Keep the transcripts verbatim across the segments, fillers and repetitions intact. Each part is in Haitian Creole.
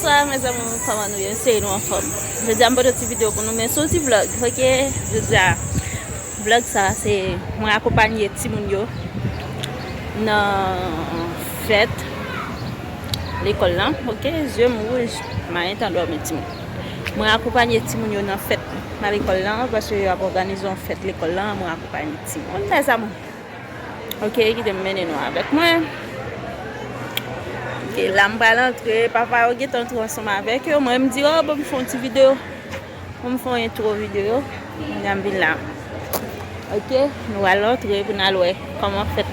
Bonsoir mes amours, kòman nou ye? Espere nou anfòm. Jodi a m pote yon ti videyo pou nou, men se yon ti vlog, ok? Jodi a, vlog sa, se mwen akonpanye timoun yo nan fèt lekòl lan, ok? Zye m wouj, m antan dòmi timoun. Mwen akonpanye timoun yo nan fèt nan lekòl lan, paske yo ap òganize yon fèt lekòl lan, mwen akonpanye timoun. Mes amours. Ok, kite m mennen nou avèk mwen. Ok, la m pral antre, papa yo gentan antre ansanm avèk yo. Mwen, m di, oh, bon, m fè yon ti videyo. Bon, m fè yon entwo videyo. Kounya m vin la. Ok, nou al antre pou n al wè kòman fèt.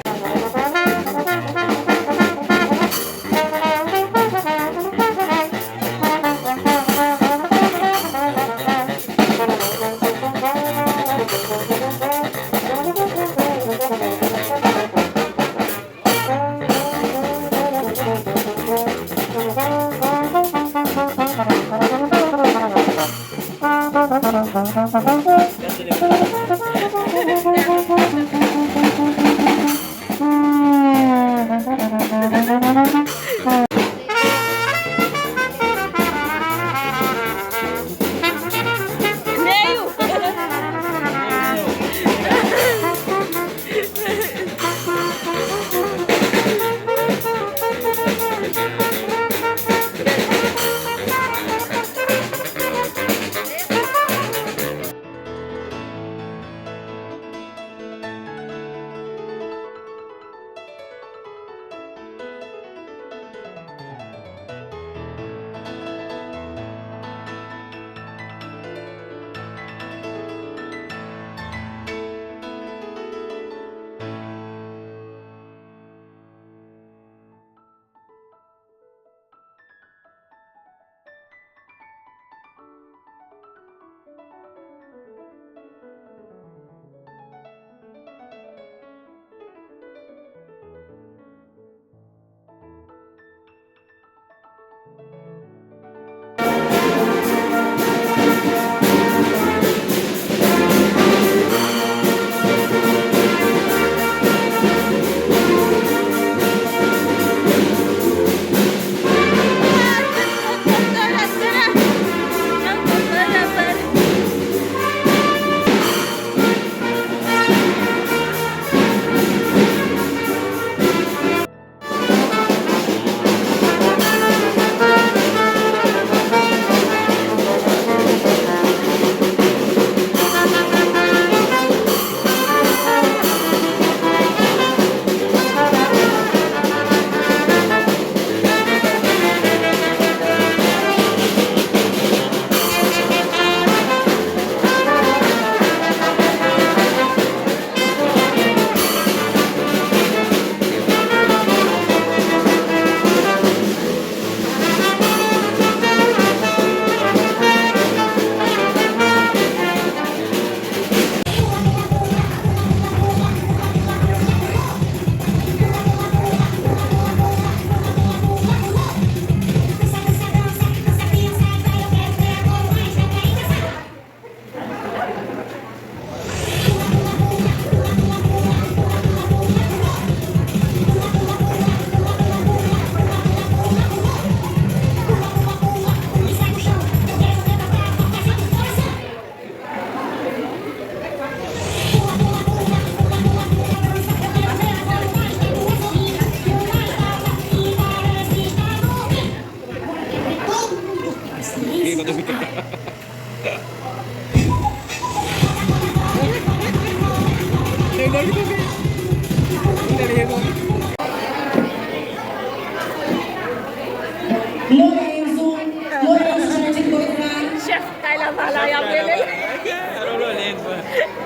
Lorenzo, Lorenzo, Jardim Boulevard. Chèf kay la pa la, y ap rele l.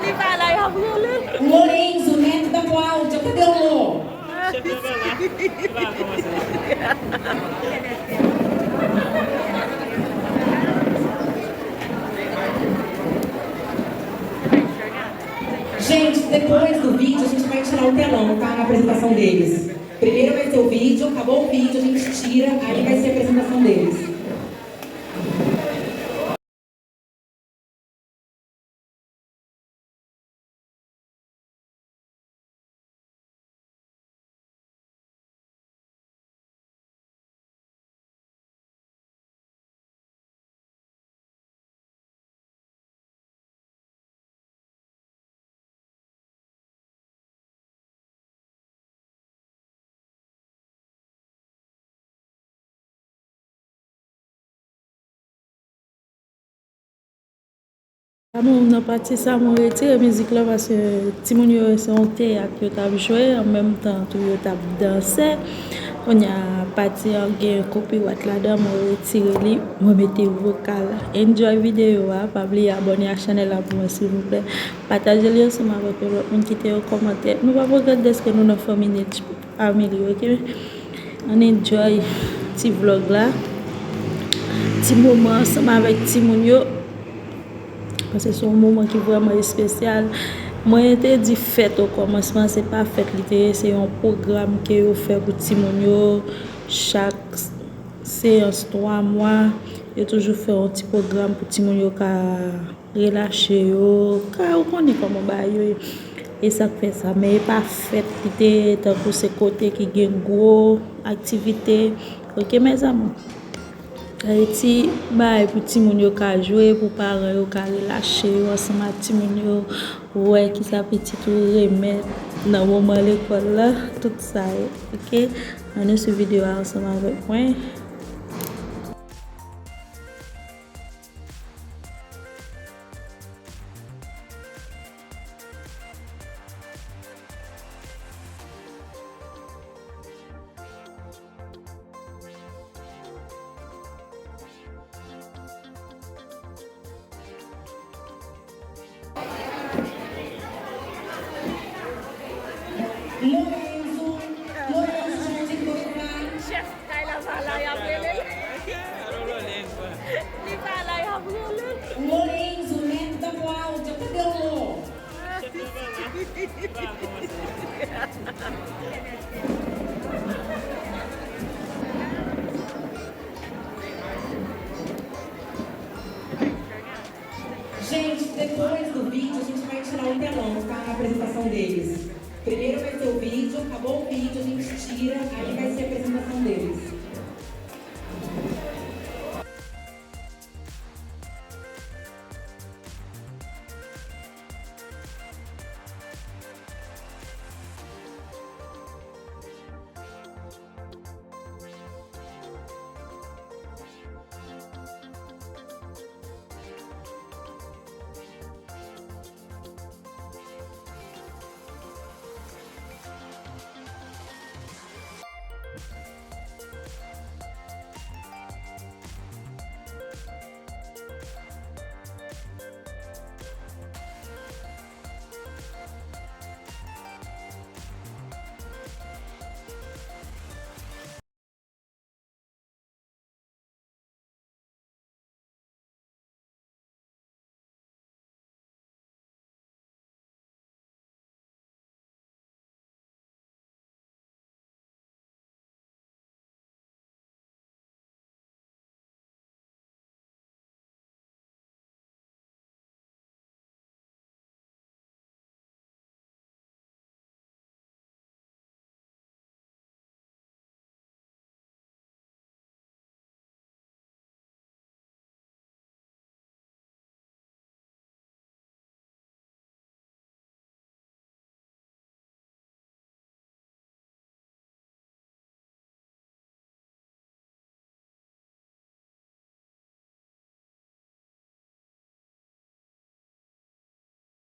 Li pa la, y ap rele l. Lorenzo, neto da Cláudia, cadê o Lô? Gente, depois do vídeo, a gente vai tirar o telão, tá? Na apresentação deles. Primeiro vai ser o vídeo, acabou o vídeo, a gente tira, aí vai ser a apresentação deles. Amou, nan pati sa, mwen retire mizik la paske timoun yo se yon teyat yo t ap jwe, an menm tan tou yo t ap danse. Kounye a, pati an gen copyright ladan, mwen retire li, mwen mete vokal. Enjoy videyo a, pa bliye abòne ak chanèl la pou mwen, silvouplè. Pataje li ansanm avèk yon lòt moun, kite yon kòmantè. Nou p ap regrèt dèske nou nan fanmi Nitch Family, oke? Ann enjoy ti vlòg la, ti moman ansanm avèk timoun yo. Paske se yon moman ki vrèman espesyal. Mwen te di fèt o kòmansman, se pa fèt li te ye, se yon pwogram ke yo fè pou timoun yo. Chak seyans twa mwa, yo toujou fè yon ti pwogram pou timoun yo ka relache yo, ka ou konnen kòman bagay yo ye. E sa k fè sa, men e pa fèt li te ye, tankou se kote ki gen gwo aktivite. Oke, mezanmi? E ti bagay pou timoun yo ka jwe, pou paran yo ka relache yo ansanm ak timoun yo, wè kisa pitit ou renmen nan moman lekòl la, tout sa yo, oke? Ann nou swiv videyo a ansanm avèk mwen. Lorenzo, Lorenzo, chèf ti kote la. Chèf kay la pa la, y ap rele l. Li pa la, y ap rele l. Lorenzo, mèt tankou a ou, tande w. Gente, depois do vídeo, a gente vai tirar o telão para a apresentação deles. Primeiro vai ser o vídeo, acabou o vídeo, a gente tira, aí vai ser a apresentação deles.